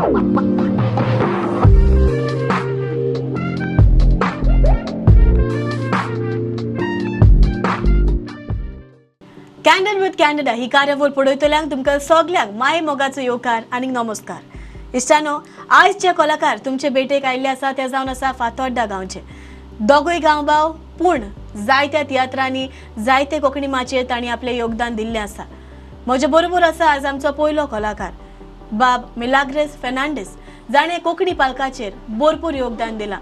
Candid with Canada ही कार्यावळ पळयतल्यांक तुमकां सगल्यांक माय मोगाचो येवकार आनी नमस्कार. इश्टानो, आयज जे कलाकार तुमचे भेटेक आयिल्ले आसा ते जावन आसा फातोड्डा गांवचे. दोगूय गांवभाव, पूण जायत्या तियात्रांनी, जायते कोंकणी माचयेर तांणी आपलें योगदान दिल्लें आसा. म्हजे बरोबर आसा आज आमचो पयलो कलाकार बाब मिलाग्रेस फेर्नांडीस, जाणें कोंकणी पालकाचेर भरपूर योगदान दिलां,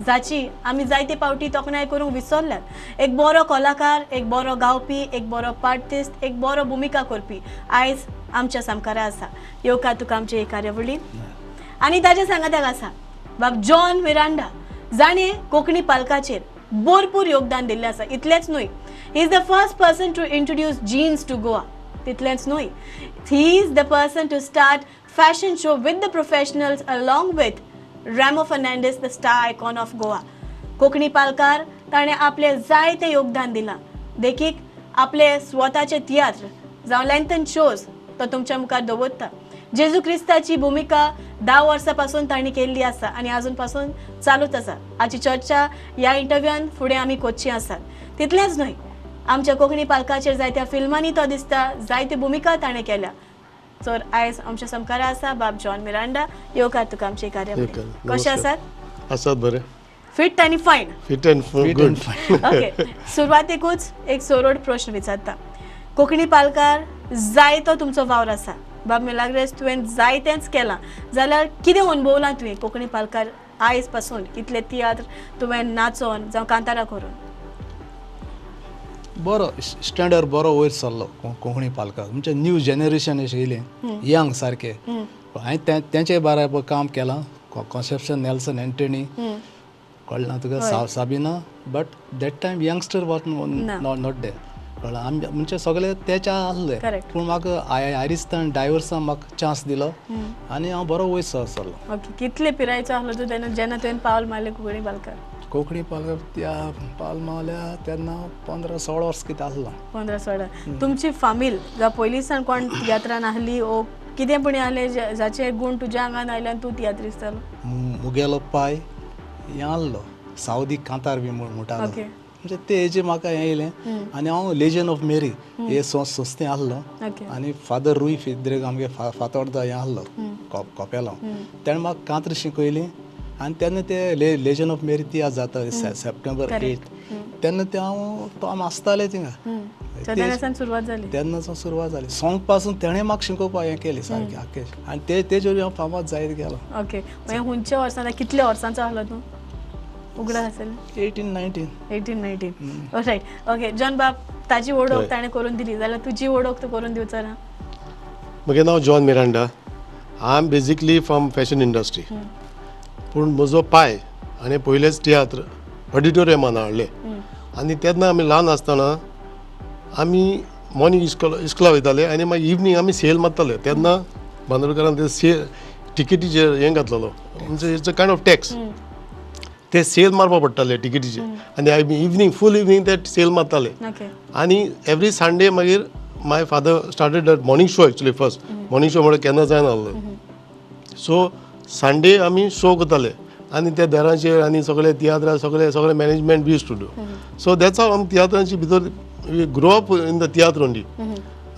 जाची आमी जायते फावटी तोखणाय करूंक विसरल्यात. एक बरो कलाकार, एक बरो गावपी, एक बरो पार्टिस्ट, एक बरो भुमिका करपी आयज आमच्या सामकारा आसा. येवकार तुका आमचे हे कार्यावळीन. आनी ताच्या सांगाताक आसा बाब जॉन मिरांडा, जाणें कोंकणी पालकाचेर भरपूर योगदान दिल्लें आसा. इतलेंच न्हय, he is the first person to introduce jeans to Goa. तितलेंच न्हय, he is the person to start fashion show with the professionals along with Remo Fernandes, the star icon of Goa. Konkani पालकार ताणें आपलें जायतें योगदान दिलां. देखीक आपले स्वताचे तियात्र जावं लेंथन शोज तो तुमच्या मुखार दवरता. जेजू क्रिस्ताची भुमिका 10 वर्सां पासून तांणी केल्ली आसा आनी आजून पासून चालूच आसा. हाची चर्चा ह्या इंटरव्यूआन फुडें आमी करची आसात. तितलेंच न्हय, आमच्या कोंकणी पालकाचेर जायत्या फिल्मांनी तो दिसता, जायत्यो भुमिका ताणें केल्या. तर आयज आमच्या सामकारा आसा बाब जॉन मिरांडा. येवकार तुका आमचे कार्यावळीक. येवकार. कशें नमस्कार. आसात? आसात बरें. फिट आनी fine? Fit and fit good. And fine. Okay, सुरवातेकूच एक सरळ प्रश्न विचारता. कोंकणी पालकार जायतो तुमचो वावर आसा. बाब मिलाग्रेस, तुवें जायतेंच केलां, जाल्यार कितें अणभवलां तुवें कोंकणी पालकार आयज पासून? कितले तियात्र तुवें नाचोन जावं कांतारां करून? बरो स्टँडर्ड बरो वयर सरलो कोंकणी पालकाक. म्हणजे न्यू जनरेशन अशें येयलें, यंग सारके. हांवें तेंचे बाराबर काम केलां. कॉन्सेप्शन, नेल्सन एंटनी, कळ्ळें ना तुका? Sabina. But that time youngster was ना. Not there, कळ्ळें? आमी म्हणजे सगळे तेच्या आसले. पूण म्हाका आयरिस्तान डायवर्सान म्हाका चान्स दिलो आनी हांव बरो वयर सरलो. ओके, कितले पिरायेचो आसलो तूं तेन्ना, जेन्ना तुवें पावल मारलें कोंकणी पालकार? कोंकणी पालकार त्या पावल मारल्या तेन्ना 15-16 वर्स कितें आसलो. 15-16. तुमची फामील जावं पयलीं सावन कोण तियात्रान आहली ओ कितें पण आहलें, जाचे गूण तुज्या आंगान आयले आनी तूं तियात्रिस्त जालो? मुगेलो पाय हें आहलो, सावदी कांतार बी म्हणटालो. म्हणजे ते हेजे म्हाका हें येयलें आनी हांव लेजन ऑफ मेरी हे संस्थें आहलो. आनी फादर रुय फिद्रेग आमगे फातोर्दा हें आहलो, कोपेलांव, तेणें म्हाका कांत्र शिकयली. आनी तेन्ना ते लेजन ऑफ मेरी तियात्र जाता सप्टेंबर 8, तेन्ना ते हांव तो आमी आसताले थिंगा. सो तेन्ना सुरवात जाली? तेन्ना सुरवात जाली. सोंग पासून तेणें म्हाका शिकोवपाक हें केलें सारकें आख्खें आनी तेजे वरवीं हांव फामाद जायत गेलो. ओके, मागीर खंयच्या वर्सान, कितल्या वर्सांचो आहलो तूं, उगडास आसलें? 18-19. 18-19, रायट. ओके जॉन बाब, ताजी वळख ताणें करून दिली, जाल्यार तुजी वळख तूं करून दिवचो ना? म्हगें नांव John Miranda. I am basically from fashion industry, पूण म्हजो पाय आनी पयलेच तियात्र ऑडिटोरियमान हाडले. आनी तेन्ना आमी ल्हान आसतना आमी मॉर्निंग इस्कोला वयताले आनी मागीर इवनींग आमी सेल मारताले. तेन्ना बांदोडकरान ते सेल टिकेटीचेर हें घातलेलो, म्हणजे it's a kind of tax. ते सेल मारपा पडटाले टिकेटीचे आनी आमी इवनींग, फूल इवनींग ते सेल मारताले. आनी एवरी संडे मागीर my father started that morning show. Actually first morning show म्हळ्यार केन्ना जायना आहलो. सो संडे आमी शो करताले आनी त्या दारांचेर आनी सगळे तियात्रां, सगळे सगळे management we used to do. So that's हाव आमी तियात्रांची भितर grow up in the tiatr only.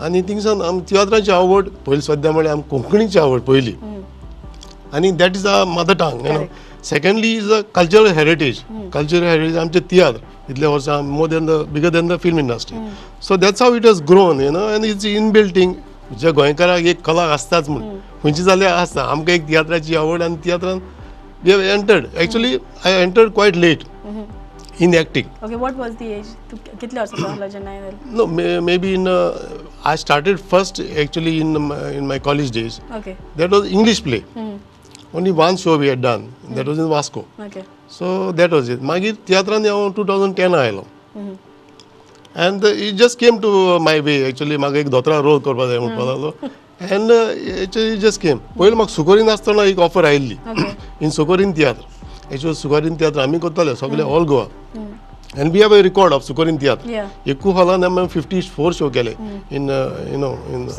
आनी थिंगसान आमी तियात्रांची आवड पयली. सद्या म्हळ्यार आमी कोंकणीची आवड पयली आनी that is a mother tongue. Secondly is a cultural heritage. Cultural heritage आमचे तियात्र इतले वर्सां more than the bigger than the film industry. So that's how it has grown and it's inbuilt. जे गोंयकाराक एक कला आसताच म्हूण खंयची जाल्यार आसता. आमकां एक तियात्राची आवड आनी तियात्रान we have entered. Actually, I entered quite late in acting. Okay, what was the age? तूं कितल्या वर्सांचो आहलो जेन्ना हें जालें? No, maybe in I started first actually in my college days. That was English play. Only one show we had done. That was in Vasco. So that was it. मागीर तियात्रान हांव 2010 आयलो and it just came to my way actually. म्हाका एक धोतरा role करपा जाय म्हणपाक लागलो and it just came. पयलीं म्हाका सुकोरीन आसतना एक ऑफर आयिल्ली इन सुकोरीन तियात्र. एक्चुअली सुकोरीन तियात्र आमी करताले सगळे all Goa and we have a record of सुकोरीन तियात्र. एकू हॉलान आमी 54 शो केले in you know in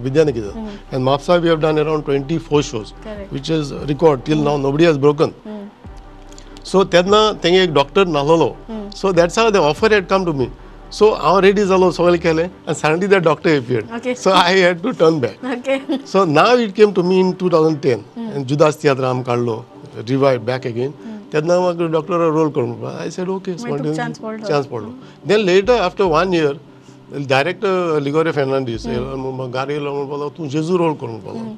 Vidyaniketan. And Mapusa we have done around 24 shows, Correct. Which is record till now, nobody has broken. So तेन्ना तेंगे एक doctor नासलेलो, so that's how the offer had come to me. So हांव ready जालो, सगळें केलें आनी suddenly the doctor appeared. So I had to turn back. So now it came to me in 2010 आनी जुदास तियात्र आमी काडलो, रिवायव बॅक अगेन. तेन्ना म्हाका डॉक्टरा रोल करूंक, I said okay. चान्स पडलो. चान्स पडलो. Then later after one year director Ligorio Fernandes गार येयलो, म्हणपाक लागलो तूं जेजू रोल कर म्हणपाक लागलो.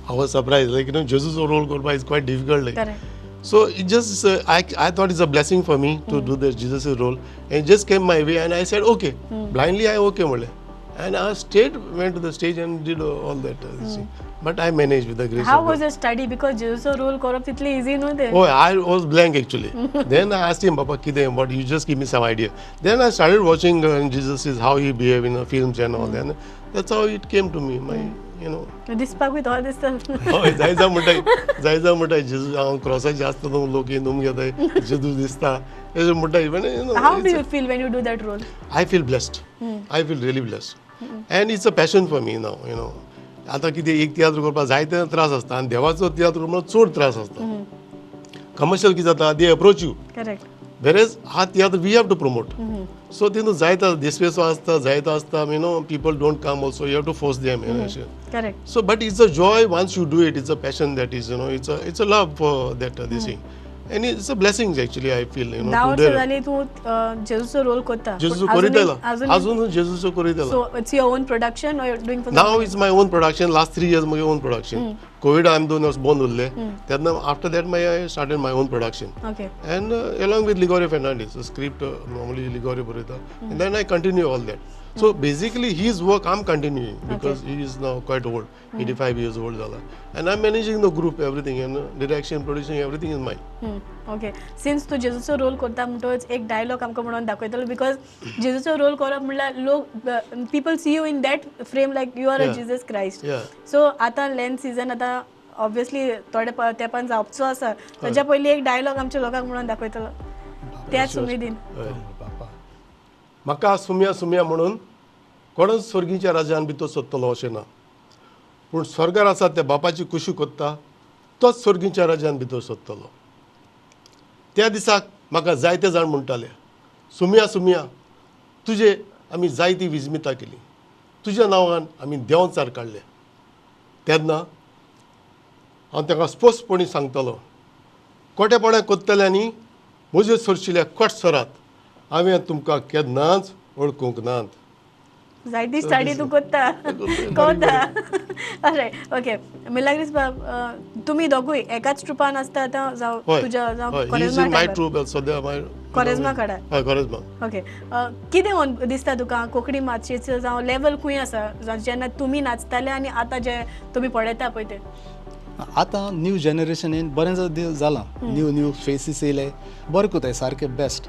I was surprise, like you know जेजूचो role करपाक is quite difficult like. So it just, I thought it's a blessing for me to do the Jesus role, and it just came my way and I said okay. Blindly I okay म्हणलें and I straight went to the stage and did all that. But I manage with the grace. How was your study? Because जेजूचो role करप तितलें easy न्हू तें. Oh, I was blank actually. Then I asked him, Papa, kide, but you just give me some idea. Then I started watching Jesus is how he behave in the films and all that. That's how it came to me. My, you know. दिसपाकूय तो दिसता. हय, जायजा म्हणटाय, जायजा म्हणटाय जेजू हांव क्रॉसाचे आसता तो लोक येवन घेताय, जेजू दिसता अशें म्हणटाय. You know, How do you feel when you do that role? I feel blessed. I feel really blessed. And it's a passion for me now, you know. आतां कितें एक तियात्र करपाक जायते त्रास आसता आनी देवाचो तियात्र करपाक चड त्रास आसता. कमर्शियल कितें जाता, they approach you. Whereas हा तियात्र we have to promote. So तितून जायता दिसवेसो आसता, जायतो आसता, you know, people don't come also, you have to force them अशें. So but it's a joy once you do it, it's a passion that is, you know, it's a love for that this thing. And it's a blessing actually I feel, you know. 10 वर्सां जालीं तूं जेजूचो role करता. जेजूचो करीत आयला, अजून जेजूचो करीत आयला. So it's your own production or doing for Now it's my own production. Last 3 years म्हगे ओन प्रोडक्शन. कोविड आमी 2 वर्स बंद उरले तेन्ना after that my I started my own production. And along with Ligorio Fernandes, script normally Ligorio बरयता, and then I continue all that. So basically his work I am continuing because he is now quite old, 85 years old जाला, and I am managing the group, everything, and direction, producing, everything is mine. Okay. Since तूं जेजूचो role करता म्हणटकच एक dialogue आमकां म्हणून दाखयतलो, because जेजूचो role करप म्हणल्यार लोक people see you in that frame like you are a Jesus Christ. So आतां लेंथ सिजन आतां ऑब्वियसली थोडे तेंपान जावचो आसा, ताच्या पयलीं एक डायलॉग आमच्या लोकांक म्हणून दाखयतलो त्याच उमेदीन. म्हाका सुम्या सुम्या म्हणून कोणच स्वर्गीच्या राजान भितर सोदतलो अशें ना, पूण स्वर्गार आसा त्या बापाची कुशी कोत्ता तोच स्वर्गीच्या राजान भितर सोदतलो. त्या दिसाक म्हाका जायते जाण म्हणटाले, सुम्या सुम्या तुजे आमी जायती विजमिता केली, तुज्या नांवान आमी देंवचार काडले. तेन्ना हांव ताका स्पश्टपणी सांगतलो, कोटेपणां कोत्तल्यांनी म्हजे सरशिल्या कोट सरात, हांवें तुमकां केन्नाच वळखूंक नात. जायती स्टडी तूं कोत्ता कोत्ता. All right, okay. मिलाग्रीस बाब, तुमी दोगूय एकाच ट्रुपान आसता आतां जावं तुज्या जावं कॉरेज्मा काडा? हय, कॉरेज्मा. ओके. कितें दिसता तुका कोंकणी माचयेचो जावं लेवल खंय आसा जेन्ना तुमी नाचताले आनी आतां जे तुमी पळयता पळय ते? आतां न्यू जनरेशन येवन बरें जालां, न्यू न्यू फेसीस येयले, बरें कोताय सारकें बेस्ट,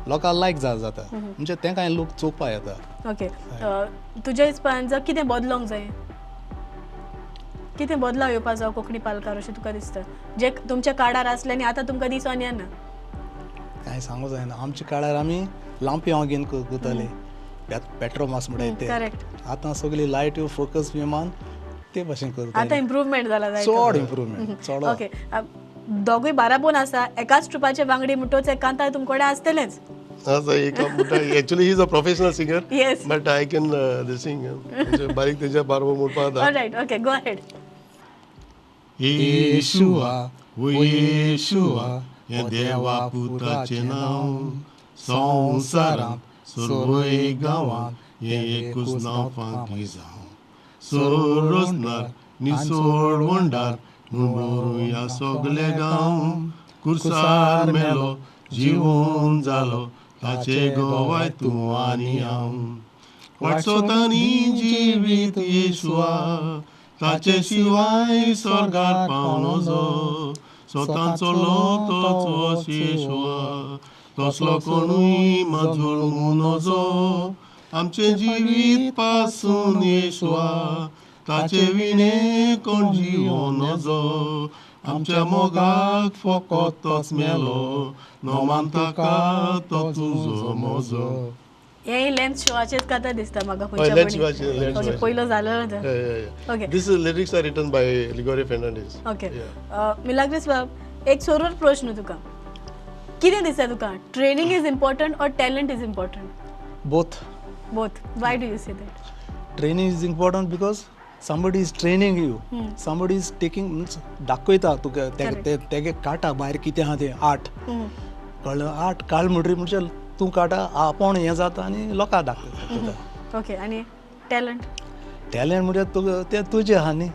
लोकांक लायक जाता, म्हणजे तें कांय लोक चोवपा येता. ओके. तुज्या हिसपान जर कितें बदलोंक जाय, कितें बदलाव येवपा जाय कोंकणी पालकार अशें तुका दिसता जे तुमच्या काळार आसले आनी आतां तुमकां दिसून येना? कांय सांगू जायना. आमच्या काळार आमी लांपयांव घेवन कोताले, पेट्रोमास म्हणटाय ते. आतां सगळी लायट्यो फोकस विमान ते भाशेन करता. आतां इम्प्रूवमेंट जाला, चड इम्प्रूवमेंट चड. ओके. दोगूय बाराबोन आसा, एकाच ट्रुपाचे वांगडी म्हणटकच एक कांतार तुमकडे आसतलेंच. Actually he is a professional singer. Yes. But I can this sing बारीक तेच्या बारबो म्हणपाक. Alright, okay, go ahead. Yeshua ओ येशुआ हें देवा पुताचें नांव, संवसारांत सर्वय गांवांत हें एकूच नांव फांकी जावं, सोरोसनार निसोड वंडार म्हूण सगले गांव, कुर्सार मेलो जिवोन जालो ताचे गोवाय तूं आनी हांव, वाटसोतानी जिवीत येशुआ ताचे शिवाय स्वर्गार पावं नजो, स्वताचो तोच येशुआ तसलो कोणूय मजूळ नजो, आमचें जिवीत पासून येशुआ ताचे विणे कोण जिवो नजो, आमच्या मोगाक फकत तोच मेलो, नोमान ताका तो तुजो म्हजो. हे लेंथ शोवाचेच कथा दिसता म्हाका. हय, लेंथ शोवाचे. पयलो जालो. Okay. This lyrics are written by Ligori Fernandes. Okay. Milagres बाब, एक सरळ प्रश्न तुका, कितें दिसता तुका, training is important or talent is important? Both. Both. Why do you say that? Training is important because somebody is training you, somebody is taking, दाखयता तुका तेगे काटा भायर कितें आहा तें आर्ट कळ्ळें. आर्ट काळ म्हणटरी म्हणजे तूं काटा आपूण हें जाता आनी लोकांक दाखयता. ओके. आनी टॅलंट? टॅलंट म्हणजे तुका तें तुजें आहा न्ही.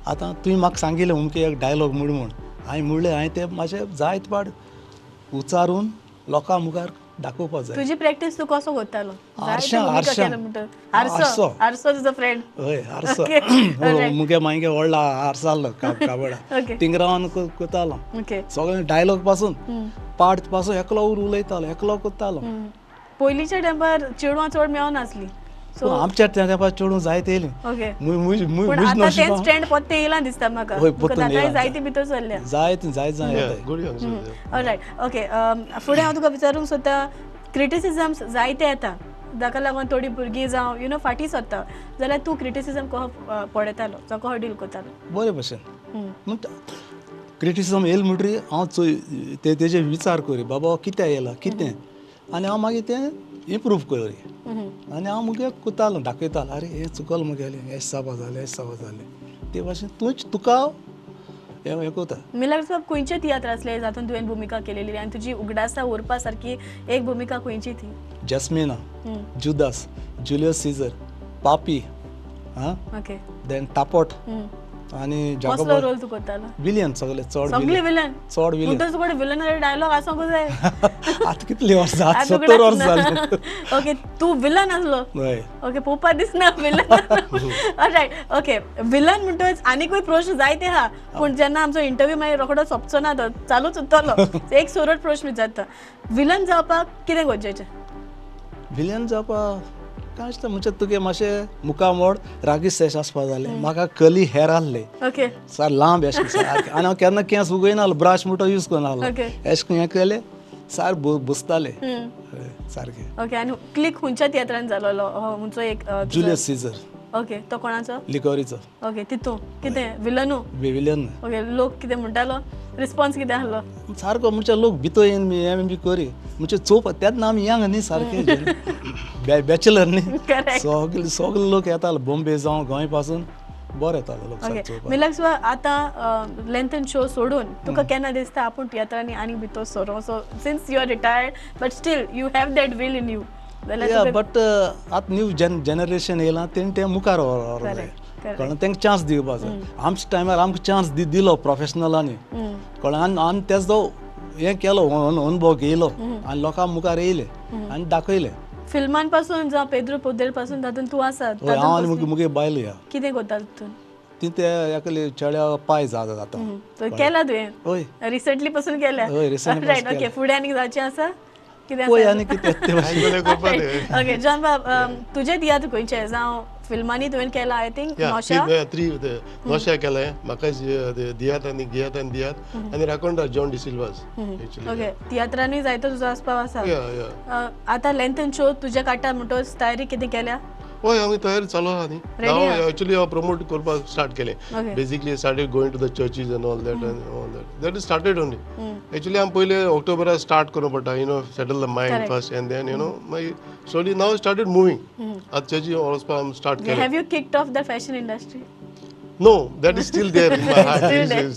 आतां तुवें म्हाका सांगिल्लें अमकें एक डायलॉग म्हूण म्हूण हांवें म्हणलें, हांवें तें मातशें जायत पाड उच्चारून लोकां मुखार दाखोवपाक जाय. तुजी प्रॅक्टीस तूं कसो करतालो? आरसो. आरसो तुजो फ्रेंड? हय, आरसो. मुगे मागे व्हडलो आरसो आहलो काबडा, थिंग रावन करतालो सगळें. डायलॉग पासून पार्ट पासून एकलो उलयतालो, एकलो करतालो. पयलींच्या तेंपार चेडवां चड मेळनासली. आमच्या तेंपार चेडूं जायत येयलीं. तेंच ट्रेंड परतें येयलां दिसता म्हाका. जायती भितर चल्ल्या. जायत जायत जाय. ऑलरायट. ओके. फुडें हांव तुका विचारूंक सोदता, क्रिटिसिजम्स जायते येता, जाका लागून थोडीं भुरगीं जावं you know फाटीं सरता, जाल्यार तूं क्रिटिसिजम कसो पळयतालो जावं कसो डील करतालो? बरे भशेन. क्रिटिसिजम येयलें म्हणटरी हांव चोय तेजेर विचार करी, बाबा कित्याक येयला कितें, आनी हांव मागीर तें इम्प्रूव करी. आनी हांव मुगे करतालो, दाखयतालो, आरे हें चुकल मुगेलें, हें साबा जालें, हें साबा जालें. ते भाशेन तूंच तुका हें करता. मिलाग्रीस बाब, खंयचे तियात्र आसले जातून तुवें भुमिका केलेली आनी तुजी उगडासा उरपा सारकी एक भुमिका खंयची ती? जॅस्मिना, जुदास, जुलियस सीजर, पापी, ओके, देन तापोट आनी कसलो रोल तूं करतालो? विलियन. सगळे चड सगळे विलन. चड विलन. म्हणटच तुका विलन डायलॉग आसूंक जाय. आतां कितली वर्सां, 70 वर्सां जालीं. ओके, तूं विलन आसलो. हय. ओके, पळोवपा दिसना विलन. ऑलरायट. ओके, विलन म्हणटच आनीकूय प्रश्न जायते आहा, पूण जेन्ना आमचो इंटरव्यू मागीर रोखडो सोंपचो ना, तो चालूच उरतलो. एक सरळ प्रश्न विचारता, विलन जावपाक कितें गरजेचें? विलन जावपाक कांयच ना, म्हणजे तुगे मातशें मुखामोड रागीस आसपा जालें. म्हाका कली हेर आहले सार लांब एश सारकें, आनी हांव केन्ना केंस उगयनासलो, ब्रश म्हणटा यूज करनासलो, एश हें केलें सार बसताले सारकें. ओके. आनी क्लिक खंयच्या तियात्रान जालोलो खंयचो एक? Julius Caesar. Okay, तो कोणाचो? लिकोरीचो. ओके, तितू कितें विलनू? विलन. ओके, लोक कितें म्हणटालो, रिस्पॉन्स कितें आहलो? सारको म्हणजे लोक भितर येवन हें बी करी म्हणजे चोवपा तेन्ना आमी यंग न्ही, सारके बॅचलर न्ही, सगळे सगळे लोक येताले बॉम्बे जावं गोंय पासून, बरें येतालो लोक. ओके मिलाग्रीस, आतां लेंथन शो सोडून तुका केन्ना दिसता आपूण तियात्रांनी आनी भितर सरो? So since you are retired but still you have that will in you. But आतां न्यू जनरेशन येयलां तेणें तें मुखार व्हरोंक जाय, कळ्ळें? तांकां चान्स दिवपा जाय. आमच्या टायमार आमकां चान्स दिलो प्रोफेशनलांनी, कळ्ळें? आनी आमी तेजो हें केलो, अनुभव घेयलो आनी लोकां मुखार येयले आनी दाखयलें. फिल्मान पासून जावं पेद्रो पोदेर पासून तातूंत तूं आसा? हांव आनी मुगे बायल या. कितें करता तातूंत? ती ते एकले चेड्या पांय जाता. केला तुवें? हय, रिसंटली पासून केल्या. हय, रिसंटली. ओके, फुडें आनीक जावचें आसा? ओके जॉन बाब, तुजे तियात्र खंयचे जावं फिल्मांनी तुवें केला? I think नोशा, नोशा केलां म्हाका, दियात आनी गियात आनी दियात आनी राकोंडा जॉन डिसिल्वास. ओके, तियात्रांनी जायतो तुजो आसपाव आसा. आतां लेंथन शो तुज्या काटा म्हणटच तयारी कितें केल्या? हय, आमी तयारी चालू आहा न्ही. हांव एक्चुअली हांव प्रमोट करपाक स्टार्ट केलें. Basically started going to the churches and all that and all that, that is started only. Actually आमी पयले ऑक्टोबराक स्टार्ट करूंक पडटा, you know, settle the mind first and then you know मागीर slowly नाव started moving. आतां चर्ची वचपाक आमी start केलें. Have you kicked off the fashion industry? No, that is still there in my heart.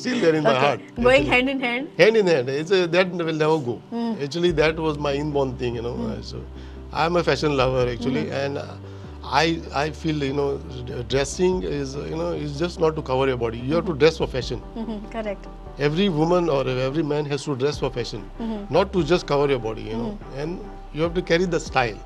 Still there in my heart. Going hand in hand? Hand in hand. It's that will never go. Actually, that was my inborn thing, you know. So, I am a fashion lover actually, and I feel, you know, dressing is, you know, is just not to cover your body. You have to dress for fashion. Correct. Every woman or every man has to dress for fashion, not to just cover your body, you know. And you have to carry the style.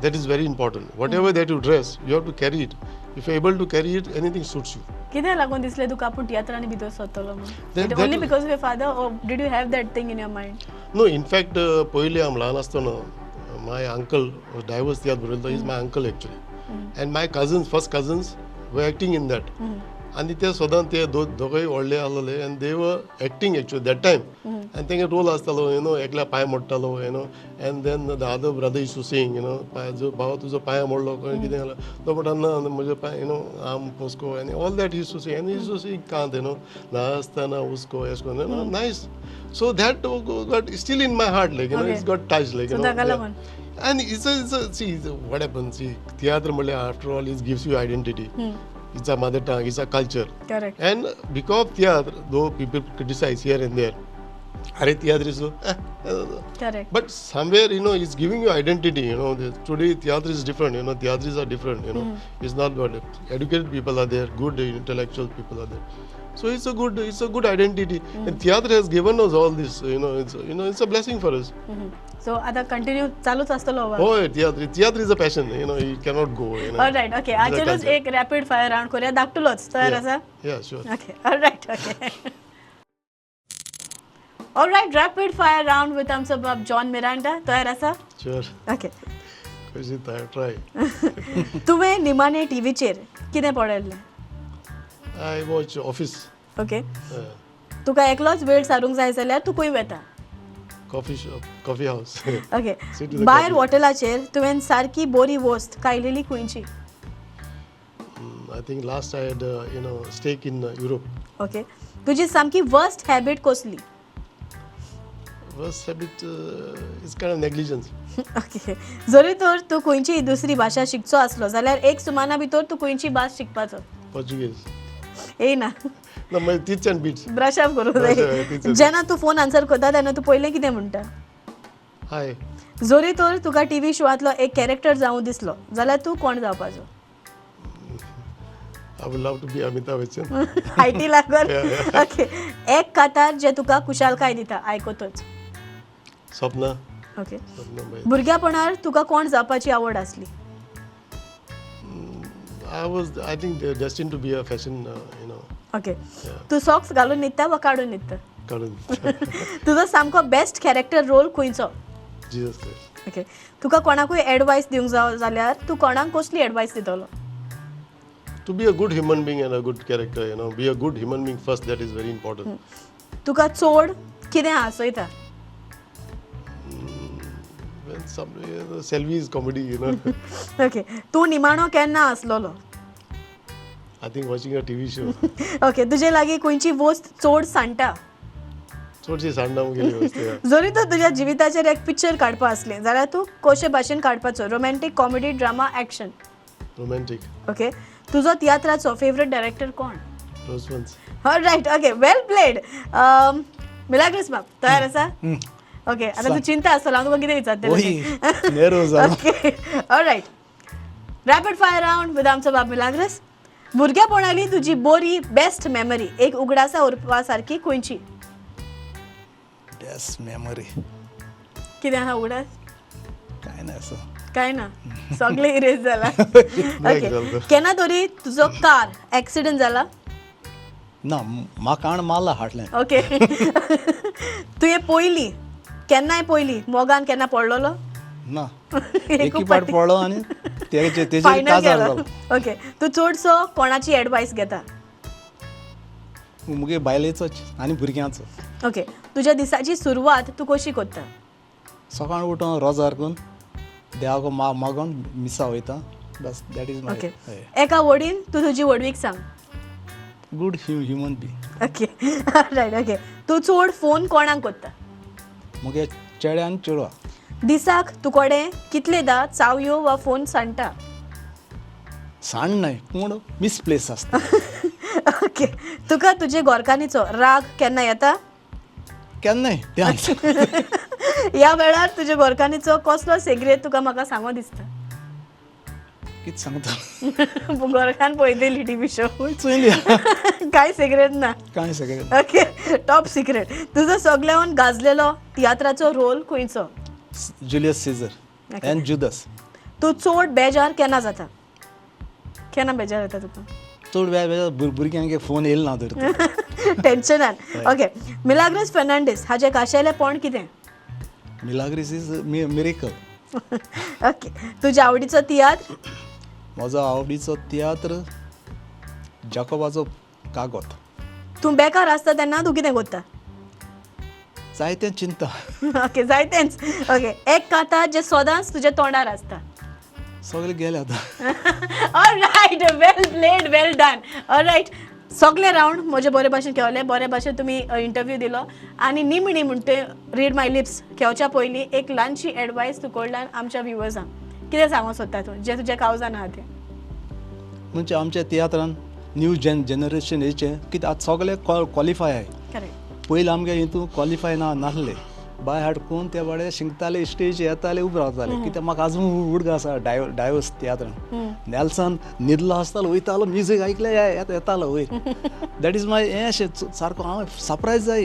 That is very important. Whatever that you dress, you have to carry it. If you are able to carry it, anything suits you. कित्याक लागून दिसलें तुका आपूण तियात्रांनी भितर सरतलो म्हणून? Only because of your father or did you have that thing in your mind? No, in fact, पयलीं हांव ल्हान आसतना my uncle was diverse tiatr बरयलो, is my uncle actually. And my cousins, first cousins were acting in that. आनी ते सदां ते दोगूय व्हडले आसलेले आनी they were acting actually that time. आनी तेंगे रोल आसतालो, you know, एकल्या पांय मोडटालो, you know, and then the other brother used to sing, you know, पांय जो भाव तुजो पांय मोडलो खंय कितें जालें, तो म्हणटा ना म्हजे पांय, you know, आम पोसको आनी all that used to sing. आनी यूज टू सिंग कांत, you know, नाचतना उसको एश कोन, you know, nice. So that got still in my heart, like, you know, it's got touch, like, you know. And it's a see what happens, see, tiatr म्हणल्यार after all it gives you identity. It's a mother tongue, it's a culture. Correct. And because of tiatr, though people criticize here and there, अरे tiatr is so, Correct. But somewhere, you know, it's giving you identity, you know. Today tiatr is different, you know, tiatris are different, you know. It's not what educated people are there, good intellectual people are there. So it's a good identity. And tiatr has given us all this, you know, it's, you know, it's a blessing for us. So आता continue चालूच आसतलो. हय, tiatr is a passion, you know, you cannot go, you know. Alright, okay. हाचेरूच एक rapid fire round करूया, धाकटुलोच. तयार आसा? Yeah, sure. Okay, alright, okay. Alright, rapid fire round with आमचो बाब जॉन मिरांडा. तयार आसा? Sure. Okay. कशी तयार, ट्राय. तुवें निमाणे टिवीचेर कितें पळयल्लें? I watch Office. Okay. तुका एकलोच वेळ सारूंक जाय जाल्यार तूं खंय वता? Coffee shop, coffee house. Okay. भायर हॉटेलाचेर तुवें सारकी बोरी वस्त खायलेली खंयची? I think last I had, you know, steak in Europe. Okay. तुजी सामकी वर्स्ट हॅबीट कसली? Worst habit is kind of negligence. Okay. जरी तर तूं खंयची दुसरी भाशा शिकचो आसलो जाल्यार एक सुमाना भितर तूं खंयची भास शिकपाचो? पोर्चुगीज. येयना. ना, मागीर तीच आनी बीट्स. ब्रश अप करूंक जाय. जेन्ना तूं फोन आन्सर करता तेन्ना तूं पयलें कितें म्हणटा? हाय. जरी तर तुका टिवी शोआंतलो एक कॅरेक्टर जावं दिसलो जाल्यार तूं कोण जावपाचो? I would love to be Amitabh Bachchan. IT लागून. ओके. एक कातार जे तुका खुशालकाय दिता आयकतच? सपना. ओके. भुरग्यापणार तुका कोण जावपाची आवड आसली? I was, I think, destined to be a fashion, you know. Okay. तूं सॉक्स घालून न्हिदता वा काडून न्हिदता? काडून. तुजो सामको बेस्ट कॅरेक्टर रोल खंयचो? Jesus Christ. Okay. तुका कोणाकूय एडवायस दिवंक जाय जाल्यार तूं कोणाक कसली एडवायस दितलो? To be a good human being and a good character, you know, be a good human being first, that is very important. तुका चड कितें हांसयता? When some Selvi is comedy, you know. Okay. तूं निमाणो केन्ना आसलेलो? I think watching a TV show. Okay. तुजे लागीं खंयची वस्त चड सांडटा? चडशी सांडना मुगेली वस्त. जरी तर तुज्या जिविताचेर एक पिक्चर काडपा आसलें जाल्यार तूं कशे भाशेन काडपाचो? Romantic, comedy, drama, action? Romantic. Okay. तुजो तियात्राचो फेवरेट डायरेक्टर कोण? रोजवन्स. Alright, okay, well played. Milagres बाब, तयार आसा? ओके. आतां तूं चिंता आसतलो हांव तुका कितें विचारतलें. Okay, alright. Rapid fire round with आमचो बाब मिलाग्रेस. भुरग्यापणाली तुजी बोरी बेस्ट मेमरी एक उगडासा उरपा सारकी खंयची? बेस्ट मेमरी कितें आहा उगडास? कांय ना असो. काय ना, सगळें इरेज जाला. ओके. केन्ना तरी तुजो कार एक्सिडंट जाला? ना, म्हाका आण मारला हाडलें. ओके. तुवें पयलीं केन्नाय पयलीं मोगान केन्ना पडलेलो? ना, एकी पाट पडलो आनी तेजेर काजार जालो. ओके. तूं चडसो कोणाची एडवायस घेता? मुगे बायलेचोच आनी भुरग्यांचो. ओके. तुज्या दिसाची सुरवात तूं कशी करता? सकाळ उठोन रोजार करून देवाक मागोन मिसा वयता, बस, that is my. Okay. एका वडीन तूं तुजी व्हडवीक सांग. Good human being. Okay, right. Okay. तूं चड फोन कोणाक करता? मुगे चेडे आनी चेडवा. दिसाक तुकोडे कितलेदा चावयो वा फोन सांडटा? सांड न्हय, पूण मिसप्लेस आसता. ओके. तुका तुजे गोरकानीचो राग केन्ना येता? केन्नाय. ह्या वेळार तुजे गोरकानीचो कसलो सेग्रेत तुका म्हाका सांगो दिसता? कितें सांगता? गोरखान पळयतली टिवी शो. चोयली. कांय सिक्रेट ना. कांय सिक्रेट. Okay, top secret. तुजो सगळ्यान गाजलेलो तियात्राचो रोल खंयचो? Julius Caesar and Judas. तूं चड बेजार केन्ना जाता? केन्ना बेजार जाता तुका? चड बेजार भुरग्यांक फोन येयलो ना तर. टेन्शनान. ओके. मिलाग्रेस फेर्नांडीस हाजें खाशेलेपण कितें? Milagres is miracle. Okay. तुज्या आवडीचो तियात्र? म्हजो आवडीचो तियात्र जाकोबाचो कागद. तूं बेकार आसता तेन्ना तूं कितें करता? जायतें चिंता. ओके, जायतेंच. ओके, एक कांतार जें सदांच तुज्या तोंडार आसता? सगळे गेले आतां. Alright, well played, well done. Alright, सगळे रावंड म्हजे बरे भाशेन खेळले, बरे भाशेन तुमी इंटरव्यू दिलो आनी निमणी म्हणटे रीड माय लिप्स खेळच्या पयलीं एक ल्हानशी एडवायस तूं कडल्यान आमच्या व्युवर्सांक कितें सांगूंक सोदता तूं, जें तुज्या कावजान आहा तें? म्हणजे आमच्या तियात्रान न्यू जनरेशन येयचें कित्याक आतां सगळे क्वॉलिफाय आहाय. करेक्ट. पयलीं आमगे हितू क्वॉलिफाय ना नासले, बाय हाड करून ते बाडे शिंकताले, स्टेज येताले, उबे रावताले. कित्याक म्हाका आजून उडगा आसा डायवर्स तियात्रान नेल्सन न्हिदलो आसतालो, वयतालो, म्युजीक आयकलें येतालो वयर. That is my हें अशें सारको हांव सरप्रायज जाय.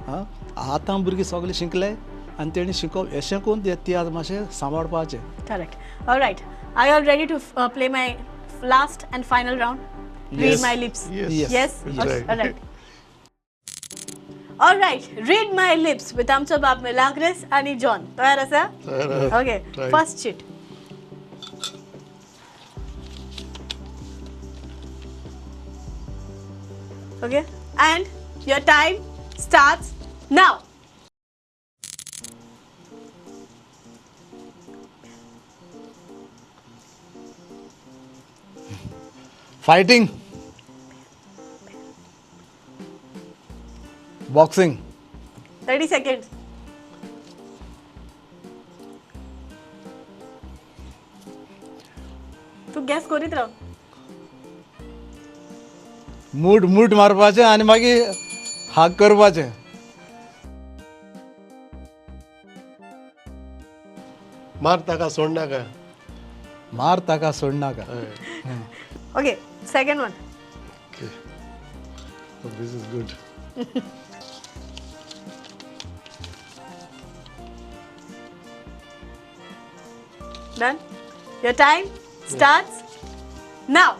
आं, आतां भुरगीं सगळे शिकले आनी तेणी शिकोवप अशें करून ते तियात्र मातशें सांबाळपाचें. Correct. Alright, I all ready to play my last and final round? Read Yes. My lips. Yes. Yes. Right. Alright. Alright, read my lips with आमचो बाब मिलाग्रेस आनी जॉन. तयार आसा? तयार आसा. Okay, Right. First chit. Okay, and your time starts now. Fighting, boxing. 30 seconds. तूं gas करीत राव. मूठ मूठ मारपाचें आनी मागीर हाक करपाचें. मार ताका सोड नाका. मार ताका सोड नाका. हय. Okay, second one. Okay, this is good. Done. Your time starts now.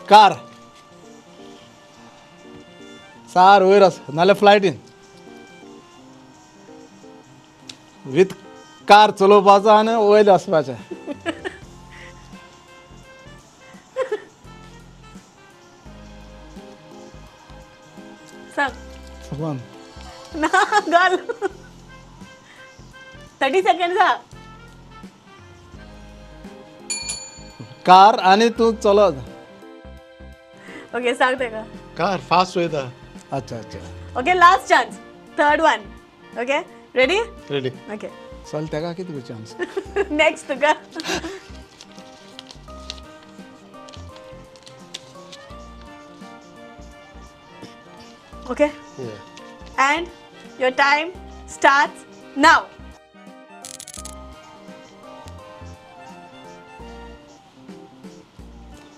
Car सार वयर आसा नाल्यार फ्लायटीन विथ कार चलोवपाचो आनी वयर वचपाचें. सांग. सपन. ना, घाल. 30 सेकंड आहा. कार आनी तूं चलत. ओके, सांग तेका. कार फास्ट वयता. अच्छा अच्छा. Okay, last chance, third one. Okay, ready? Ready. Okay. चल, तेका कितें चान्स? नेक्स्ट तुका. Okay, and your time starts now.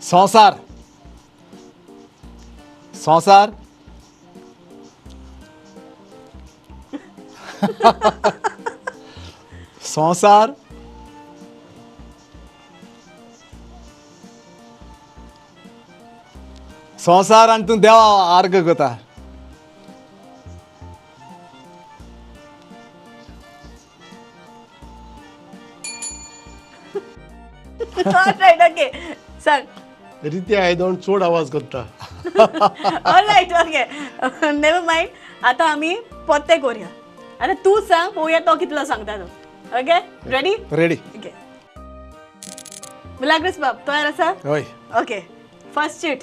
संवसार, संवसार, संवसार, संवसार आनी तूं देवा आर्ग करता. Alright, okay, सांग. रिते आयदन चड आवाज करता. Alright, okay, never mind. आता आमी पोत्ते करूया. आतां तूं सांग पळोवया तो कितलो सांगता तो. Okay, ready? Ready. Okay, Milagres बाब तयार आसा? हय. ओके, फर्स्ट चीट.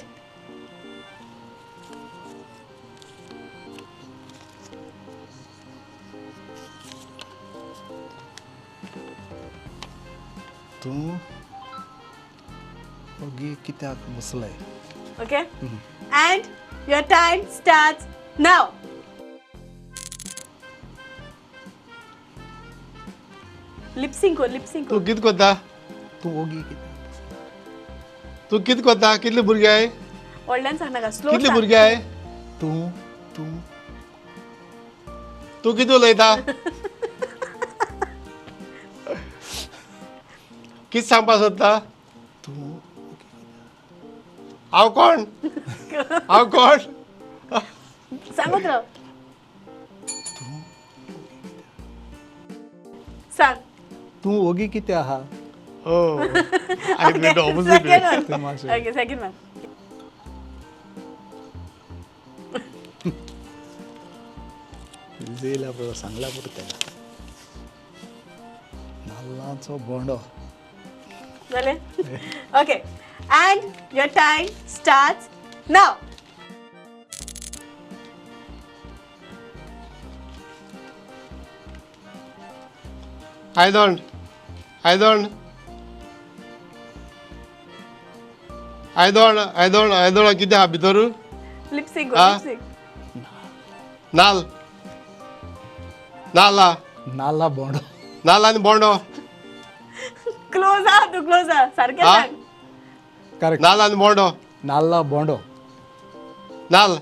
तूं ओगी कित्याक बसलाय? Okay, and your time starts now. Lip sync कर, लिपसिंग तूं कर. कितें करता? तूं ओगी कित्याक? तूं कितें करता? कितले भुरगे आहाय? व्हडल्यान सांग नाका, स्लो. कितले भुरगे आहाय? तूं तूं तूं कितें उलयता? कितें सांगपाक सोदता? तूं हांव कोण? हांव कोण? सांगत राव, सांग. तूं ओगी कित्याक आहा? Oh, I went opposite way. Second one. Okay, second one. येयला पळय, सांगला पुरो तेका. नाल्लाचो बोंडो. जालें. Okay, and your time starts now. आयदण, आयदण, आयदण, आयदण, आयदण कितें आहा भितर? लिपसिंग. हा? लिपसिंग. नाल, नाला. नाल्ला बोंडो. नाल आनी बोंडो. क्लोज आहा तूं, क्लोज आहा सारकें. हा? सांग. करेक्ट. नाल आनी बोंडो. नाल्ला बोंडो. नाल.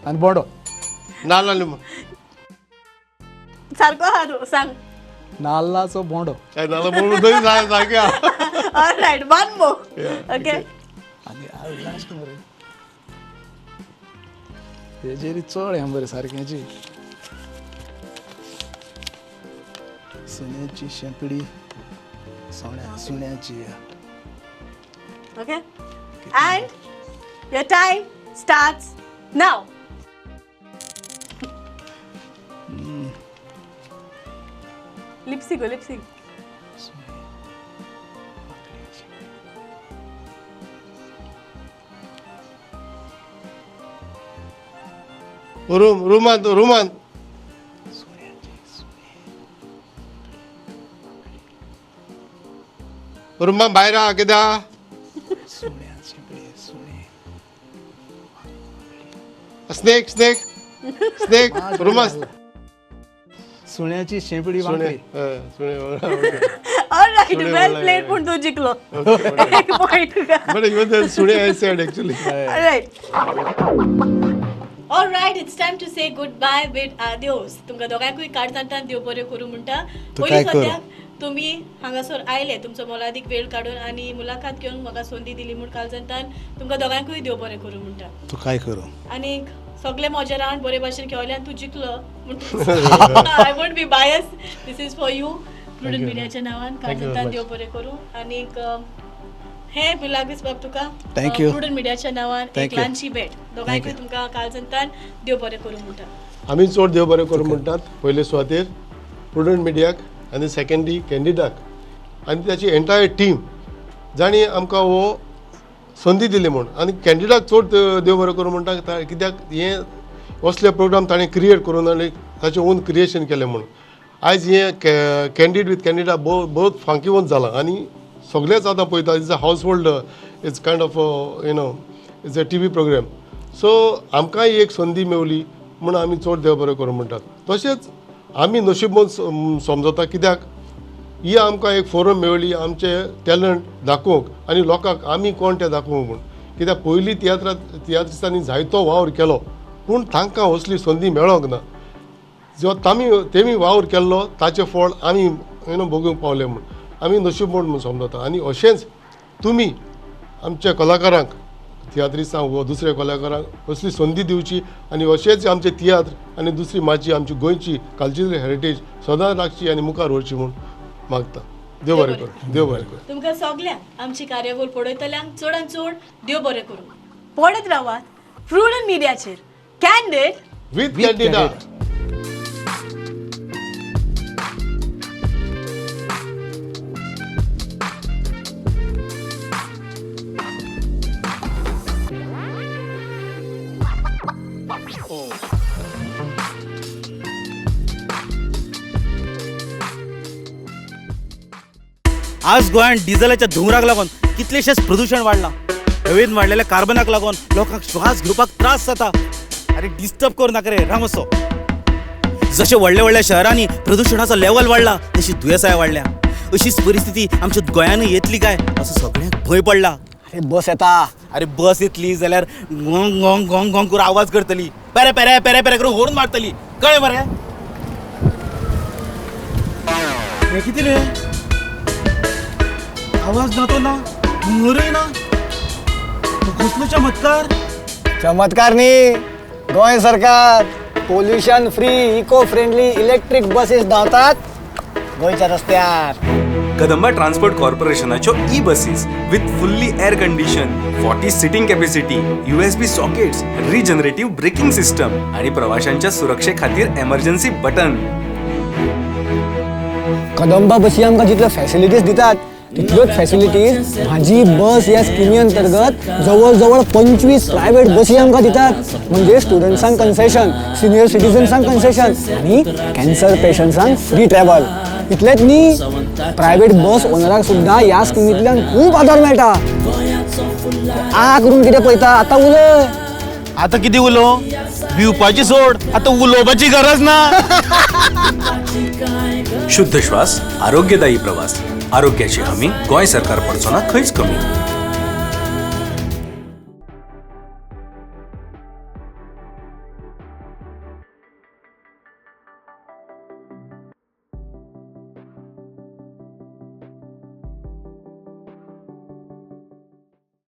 आनी बोंडो. नाल आनी सारको आहा तूं, सांग. नाल्लाचो बोंडो. नाल्ला बोंडो तरी सारकें आहा. Alright, one more. Yeah, okay. आनी लास्ट मरे हेजेर चड हें बरें सारकेंची. सुण्याची शेंपडी, सुण्या सुण्याची. Okay, and your time starts now. Lipstick, lipstick. Room, रुमान, रुमान. रुमान भायर आहा कितें आहा? सुण्या शेंपडी सुणे. स्नेक, स्नेक, स्नेक, रुमान. सुण्याची शेंपडी सुणे. वांकडी. हय, सुणे. ऑलराइट, सुणे वेल म्हणलं, प्लेड. yeah. पूण तूं जिखलो, एक पॉइंट तुका. But even the सुणे I said actually. Alright. Alright, it's time to say goodbye with adios. तुमकां दोगांयकूय काळजांतल्यान देव बरें करूं म्हणटा. तूं पयलीं काय करूं? सद्याक तुमी हांगासर आयले, तुमचो मोलादीक वेळ काडून आनी मुलाखत घेवन म्हाका संदी दिली म्हूण काळजांतल्यान तुमकां दोगांयकूय देव बरें करूं म्हणटा. तूं काय करूं? आनीक सगळे म्हज्या रावन बरे भाशेन खेळ्ळे आनी तूं जिखलो म्हूण I won't be bias, this is for you. Prudent मिडियाच्या नांवान Thank you very काळजांतल्यान much. देव बरें करूं. आनीक हे मिलाग्रीस बाब, तुका Thank you. Prudent मिडियाच्या नांवान Thank एक you. ल्हानशी भेट. दोगांयकूय you. तुमकां काळजांतल्यान देव बरें करूं म्हणटा. आमी चड देव बरें करूं म्हणटात पयले सुवातेर प्रुडंट मिडियाक आनी सेकंडली कॅन्डिडाक आनी ताची एंटायर टीम जांणी आमकां हो संदी दिली म्हूण. आनी कॅन्डिडाक चड देव बरें करूं म्हणटा, कित्याक हें असले प्रोग्राम ताणें क्रिएट करून आनी ताचें ओन क्रिएशन केलें म्हूण. आयज हें कॅन्डीड विथ कॅन्डिडा बहुत फांकीवंत जालां आनी सगळेच आतां पळयता. It's a household, it's kind of it's a TV program. So आमकांय एक संदी मेवली म्हूण आमी चड देव बरें करूं म्हणटात. तशेंच आमी नशीबवंत समजता, कित्याक ही आमकां एक फोरम मेळ्ळी आमचे टॅलंट दाखोवंक आनी लोकांक आमी कोण तें दाखोवंक म्हूण. कित्याक पयलीं तियात्रिस्तांनी जायतो वावर केलो, पूण तांकां असली संदी मेळोंक ना. जो तामी तेमी वावर केल्लो ताचें फळ आमी भोगूंक पावले म्हूण आमी नशीबवंत म्हूण समजता. आनी अशेंच तुमी आमच्या कलाकारांक, तियात्रिस्तांक वो दुसऱ्या कलाकारांक असली संदी दिवची आनी अशेंच आमचे तियात्र आनी दुसरी माची आमची गोंयची कल्चरल हेरिटेज सदां राखची आनी मुखार व्हरची म्हूण मागता. देव बरें करूं, देव बरें करूं. तुमकां सगल्यांक, आमची कार्यावळ पळयतल्यांक चडान चड देव बरें करूं. पळयत रावात प्रुडंट मिडियाचेर कॅन्डीड विथ कॅन्डिडा. आज गोंयांत डिझलाच्या धुंवराक लागून कितलेशेच प्रदूशण वाडलां. हवेन वाडलेल्या कार्बनाक लागून लोकांक श्वास घेवपाक त्रास जाता. अरे डिस्टर्ब करूं नाका रे रामसो. जशें व्हडल्या व्हडल्या शहरांनी प्रदुशणाचो लेवल वाडला तशी दुयेंसाय वाडल्या. अशीच परिस्थिती आमच्या गोंयानूय येतली काय असो सगळ्यांक भंय पडला. अरे बस येता. अरे बस येतली जाल्यार गोंग गोंग गोंग गोंग करून आवाज करतली, पेरे पेरे पेरे पेरे करून होर्न मारतली, कळ्ळें मरे? हें कितें रे, आवाज ना तो ना, धुंवरूय ना, कसलो चमत्कार. चमत्कार न्ही, गोंय सरकार pollution free eco friendly electric buses धांवतात गोंयच्या रस्त्यार. कदंबा ट्रान्सपोर्ट कॉर्पोरेशनाच्यो E buses with fully air condition, 40 seating capacity, USB sockets, regenerative braking system आणि प्रवाशांच्या सुरक्षे खातीर एमर्जन्सी बटन. कदंबा बसी आमकां जितल्यो फॅसिलिटीज दितात तितल्योच फॅसिलिटीज म्हाजी बस ह्या स्किमी अंतर्गत जवळ जवळ 25 प्रायव्हेट बसी आमकां दितात. म्हणजे स्टुडंट्सांक कन्सेशन, सिनियर सिटीजन्सांक कन्सेशन आनी कॅन्सर पेशंट्सांक फ्री ट्रॅव्हल. इतलेंच न्ही, प्रायव्हेट बस ओनराक सुद्दां ह्या स्किमींतल्यान खूब आदार मेळटा. आ करून कितें पळयता, आतां उलय. आता किती उलो भिवपाची सोड, आता उलोवपाची गरज ना. शुद्ध श्वास, आरोग्यदायी प्रवास, आरोग्याची हमी, गोंय सरकार पडचो ना खंयच कमी.